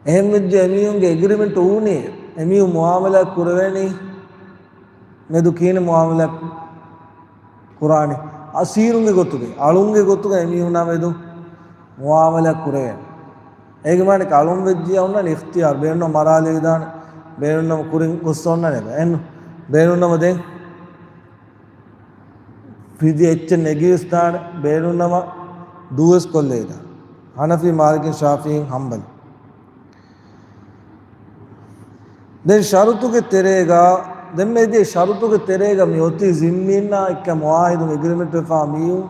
އެހެން ވެއްޖެ އެމީހުންގެ އެގްރިމެންޓް އުޅުނީ، އެމީހުން މުއާމަލާ ކުރެވޭނީ މެދު ކީނެ މުއާމަލާ ކުރާނީ؟ އަސީރުންގެ ގޮތުގައި، އަޅުންގެ ގޮތުގައި އެމީހުނާ މެދު މުއާމަލާ ކުރެވޭނެ. އޭގެ މާނަ އަޅުން ވެއްޖިއްޔާ އޮންނަނީ އިޚްތިޔާރު، ބޭނުންނަމަ މަރާލެވިދާނެ، ބޭނުންނަމަ ކުރިން ގޮސް އޮންނަނީ. އެން، ބޭނުންނަމަ ދެން ފިދިޔަ އެއްޗެއް ނެގިވެސްދާނެ، ބޭނުންނަމަ ދޫވެސް ކޮށްލެވިދާނެ. ހަނަފީ، މާލިކީ، ޝާފިޢީ، ހަންބަލީ. ދެން ޝަރުތުގެ ތެރޭގަ، ދެން މެދި ޝަރުތުގެ ތެރޭގަ މި އޮތީ ޒިންމީންނާ އެއްކަ މުޢާހިދުން އެގްރިމެންޓް ވެފާ މީހުން.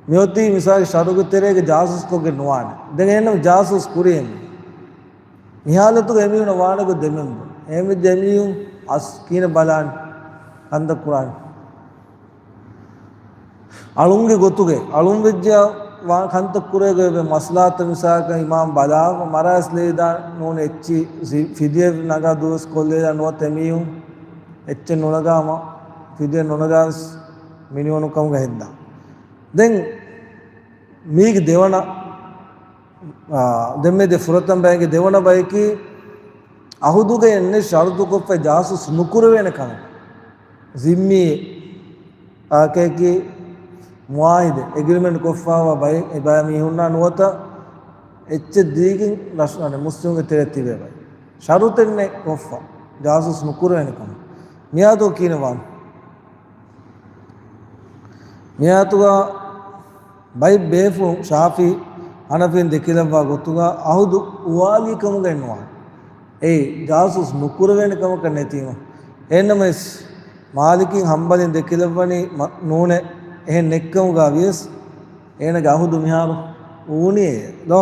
މި އޮތީ މިސާލް ޝަރުގެ ތެރޭގަ ޖާސޫސް ކޮށްގެން ނުވާނެ. ދެން އެހެންނަމަ ޖާސޫސް ކުރި އެމީހުން. މި ހާލަތުގަ އެމީހުނަށް ވާނެ ގޮތް ދެމެން ބުން. އެހެންވެއްޖެ އެމީހުން އަސް ކީނެ ބަލާން ކަންތައް ކުރާން. އަޅުންގެ ގޮތުގެ، އަޅުން ވެއްޖެ ވާ ކަންތައް ކުރޭ ގޮތް މަސްލާތަށް މިސާލަކަށް އިމާމް ބަލާ މަރާސް ލެވިދާ ނޫން އެއްޗި ފި-، ފިދިޔަ ނަގާ ދުވަސް ކޮށްލެވިދާ ނުވަތަ އެމީހުން އެއްޗެއް ނުނަގާމަ ފިދިޔަ ނުނަގާ ވެސް މިނިވަނު ކަމުގަ ހެއްދާ. ދެން މީގެ ދެވަނަ، އާ، ދެންމެ ދެ ފުރަތަމަ ބައެއްގެ ދެވަނަ ބަޔަކީ އަހުދުގަ އެންނެ ޝަރުތުކޮށްފައި ޖާސޫސް ނުކުރެވޭނެ ކަމެއް. ޒިންމީ އާކައަކީ މުޢާހިދެއް، އެގްރިމެންޓް ކޮށްފާވާ ބައެއް، އެ ބައި މީހުންނާ ނުވަތަ އެއްޗެއް ދީގެން ރަށް، އަނެއް މުސްލިމުންގެ ތެރެ ތިބޭ ބައި. ޝަރުތެއްނެއް ކޮށްފަ، ޖާސޫސް ނުކުރެވޭނެ ކަމަށް. މިއާދޯ ކީނެ ވާން. މިއާތުގަ ބައެއް ބޭފުޅުން ޝާފިޢީ ހަނަފީން ދެކިލައްވާ ގޮތުގަ އަހުދު އުވާލީ ކަމުގައެއް ނުވާނެ. އެއީ ޖާސޫސް ނުކުރެވޭނެ ކަމަކަށް ނެތީމަ. އެހެންނަމަވެސް މާލިކީން ހަންބަލީން ދެކިލައްވަނީ މަ-، ނޫނޭ، އެހެން ނެއްކަމުގަ ވިޔަސް އޭނަގެ އަހުދު މިހާރު އޫނިއޭ ދޯ؟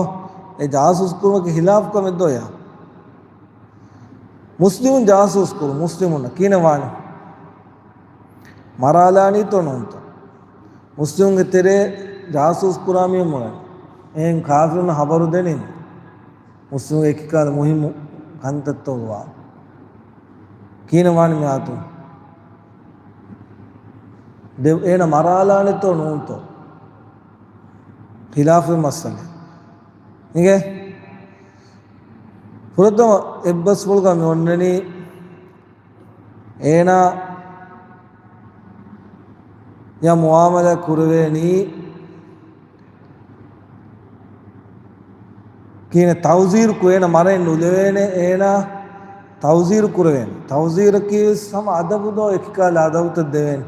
އެ ޖާސޫސް ކުރުމަކީ ހިލާފު ކަމެއް ދޯ އެޔާ؟ މުސްލިމުން ޖާސޫސް ކުރު، މުސްލިމުންނަށް ކިހިނެއް ވާނެ؟ މަރާލާނީތޯ ނޫންތޯ؟ މުސްލިމުންގެ ތެރޭ ޖާސޫސް ކުރާ މީހުން މޮޅެން. އެހެން ކާފިރުންނަށް ހަބަރު ދެނީން. މުސްލިމްގެ އެކި ކަހަލަ މުހިއްމު ކަންތައްތޯ ވާ. ކިހިނެއް ވާނީ މި އާޔަތުން؟ ދެ-، އޭނަ މަރާލާނެތޯ ނޫންތޯ؟ ޚިލާފު މައްސަލަ. އިނގޭ؟ ފުރަތަމަ އެއްބަސްފުޅުގަ މި އޮންނަނީ އޭނާ ޔާ މުއާމަލާ ކުރެވޭނީ ކިހިނެއް؟ ތައުޒީރު ކުރޭ، އޭނަ މަރައެއް ނުލެވޭނެ، އޭނާ ތައުޒީރު ކުރެވޭނެ. ތައުޒީރަކީ ވެސް ހަމަ އަދަބު ދޯ، އެކި ކަހަލަ އަދަބުތައް ދެވޭނެ.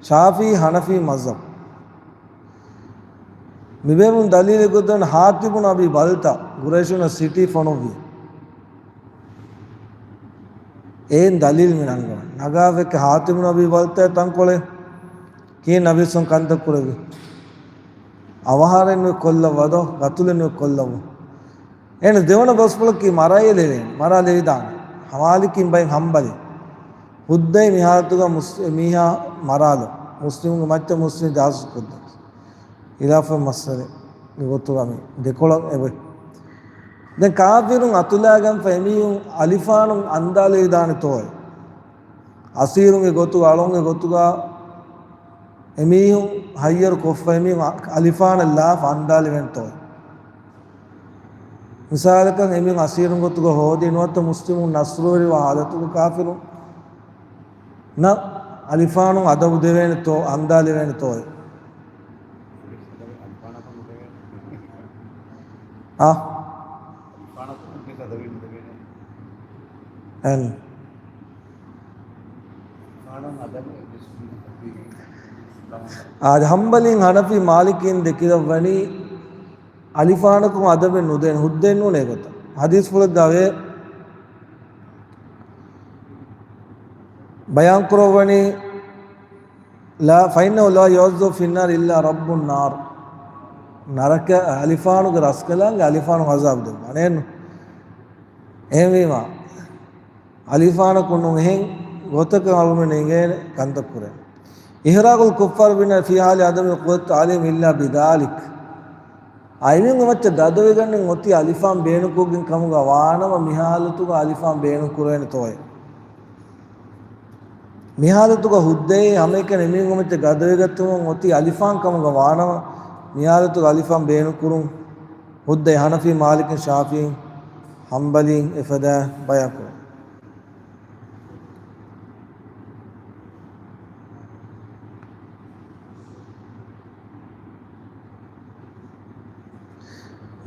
ޝާފިޢީ ޙަނަފީ މަޒްހަބު. މިބޭފުޅުން ދަލީލެއް ގޮތުން ޙާޠިބު ބިން އަބީ ބަލްތަޢާ ޤުރައިޝުންނަށް ސިޓީ ފޮނުއްވި. އެއިން ދަލީލް މި ނަންގަވަން. ނަގާފައެއް ޙާޠިބު ބިން އަބީ ބަލްތަޢާ ތަންކޮޅެއް. ކިހިނެއް ނަބީ ސައް ސަލަމް ކަންތައް ކުރެއްވި؟ އަވަހާރައެއް ނުވެ ކޮށްލައްވާ ދޯ، ގަތުލެއް ނުވެ ކޮށްލައްވާ. އޭނަ ދެވަނަ ބަސްފުޅަކީ މަރައެއް ލެވޭނެ، މަރާ ލެވިދާނެ. މާލިކީން ބައިން ޙަންބަލީ. ހުއްދައި މި ޙާލަތުގަ މުސް-، މީހާ މަރާލު. މުސްލިމުންގެ މައްޗަށް މުސްލިމް ޖާސޫސް ކޮށްދޭ. ޚިލާފު މައްސަލަ މި ގޮތުގަ މި ދެކޮޅަށް އެބަ. ދެން ކާފިރުން އަތުލާގެންފަ އެމީހުން އަލިފާނުން އަންދާލެވިދާނެތޯއޭ؟ އަސީރުންގެ ގޮތުގަ، އަޅުންގެ ގޮތުގަ އެމީހުން ހައްޔަރު ކޮށްފަ އެމީހުން އަ-، އަލިފާނަށް ލާފަ އަންދާލެވެންތޯ؟ މިސާލަކަށް އެމީހުން އަސީރުން ގޮތުގަ ހޯދީ ނުވަތަ މުސްލިމުން ނަޞްރުވެރިވާ ޙާލަތުގަ ކާފިރުން ނަ އަލިފާނު އަދަބު ދެވޭނެތޯ، އަންދާލެވޭނެތޯ؟ އާ؟ އެން. އާދެ، ޙަންބަލީން ޙަނަފީ މާލިކީން ދެކިލައްވަނީ އަލިފާނަކުން އަދަބެއް ނުދޭނެ، ހުއްދައެއް ނޫނޭ ގޮތަށް. ޙަދީޘްފުޅެއް ދާވޭ ބަޔާން ކުރައްވަނީ، لا، فإنه لا يعذب في النار إلا رب النار. ނަރަކަ އަލިފާނުގެ ރަސްކަލާނގެ އަލިފާނު ޢަޒާބު ދެއްވާނެ. އެހެންވީމާ، އަލިފާނަކުން ނޫން އެހެން ގޮތަކަށް އަޅުމެން އެނގޭނެ ކަންތައް ކުރޭނެ. إحراق الكفار بنا في حال عدم القدرة عليهم إلا بذلك. އައިމީހުންގެ މައްޗަށް ގަދަވެގަންނެން އޮތީ އަލިފާން ބޭނުންކޮށްގެން ކަމުގަ ވާނަމަ، މި ޙާލަތުގަ އަލިފާން ބޭނުން ކުރެވޭނެތޯއޭ؟ މި ޙާލަތުގަ ހުއްދައޭ ހަމައެކަނި އެމީހުންގެ މައްޗަށް ގަދަވެގަތުމުން އޮތީ އަލިފާން ކަމުގަ ވާނަމަ، މި ޙާލަތުގަ އަލިފާން ބޭނުން ކުރުން ހުއްދައޭ ޙަނަފީ، މާލިކީ، ޝާފިޢީ، ޙަންބަލީ އެފަދަ ބަޔާން ކުރަން.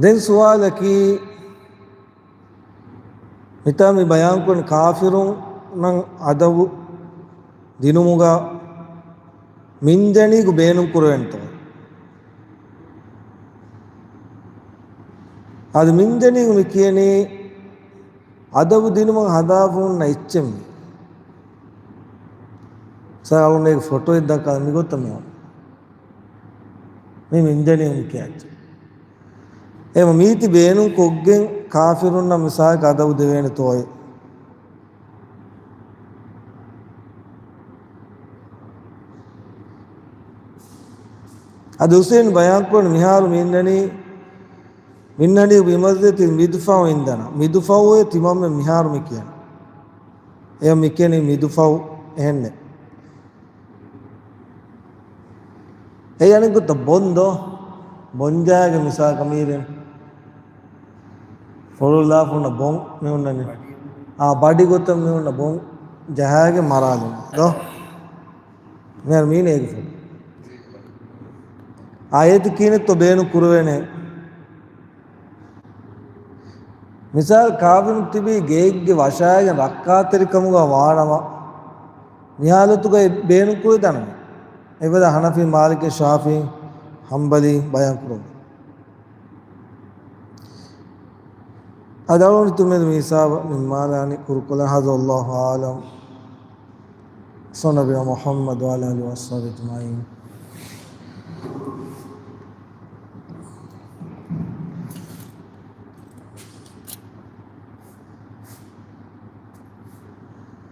ދެން ސުވާލަކީ، މިތާ މި ބަޔާންކުރަން ކާފިރުންނަށް އަދަބު ދިނުމުގަ މިންދެނީގު ބޭނުން ކުރެވެންތޯ؟ އަދި މިންދެނީގު މި ކިޔަނީ އަދަބު ދިނުމަށް ހަދާފަ ހުންނަ އެއްޗެއް މީ. ސަރ އަޅުން އޭގެ ފޮޓޯއެއް ދައްކާ މިގޮތަށް މި އޮން. މި މިންދެނީ މި ކިޔާ އެއްޗެއް. އެހެން މީތި ބޭނުން ކޮށްގެން ކާފިރުންނަށް މިސާލަކަށް އަދަބު ދެވޭނެ ތޯއެ؟ އަދި ހުސެއިން ބަޔާންކުރަން މިހާރު މިންނަނީ، މިންނަނީ ބިމަންޒިލަތި މިދުފައު އިންދަނާ. މިދުފައުއޭ ތިމަންމެ މިހާރު މި ކިޔަން. އެ މި ކިޔަނީ މިދުފައު އެހެންނެއް. އެ އަނެއް ގޮތަށް ބޮން ދޯ؟ ބޮން ޖަހާގެ މިސާލަކަށް މީރެން ފޮޅުލާފުންނަ ބޮން މި ހުންނަނީ. އާ، ބަޑި ގޮތަށް މި ހުންނަ ބޮން ޖަހާގެ މަރާލުން ދޯ؟ މިހާރު މީނެ އޭގެ ފޮޅު. އާ، އޭތި ކީނެއްތޯ ބޭނުން ކުރެވޭނެ. މިސާލް، ކާފިރުން ތިބީ ގެއެއްގެ ވަށާގެން ރައްކާތެރިކަމުގަ ވާނަމަ، މި ހާލަތުގައި ބޭނުން ކުރެވިދާނެ. އެފަދަ ހަނަފީ، މާލިކީ، ޝާފިޢީ، ހަންބަލީ ބަޔާން ކުރަން. އަދި އަޅުގަނޑު މި ހިސާބަށް ނިންމާލާނީ ކުރުކޮށްލަން. هذا والله أعلم. صلى الله على نبينا محمد وعلى آله وصحبه أجمعين.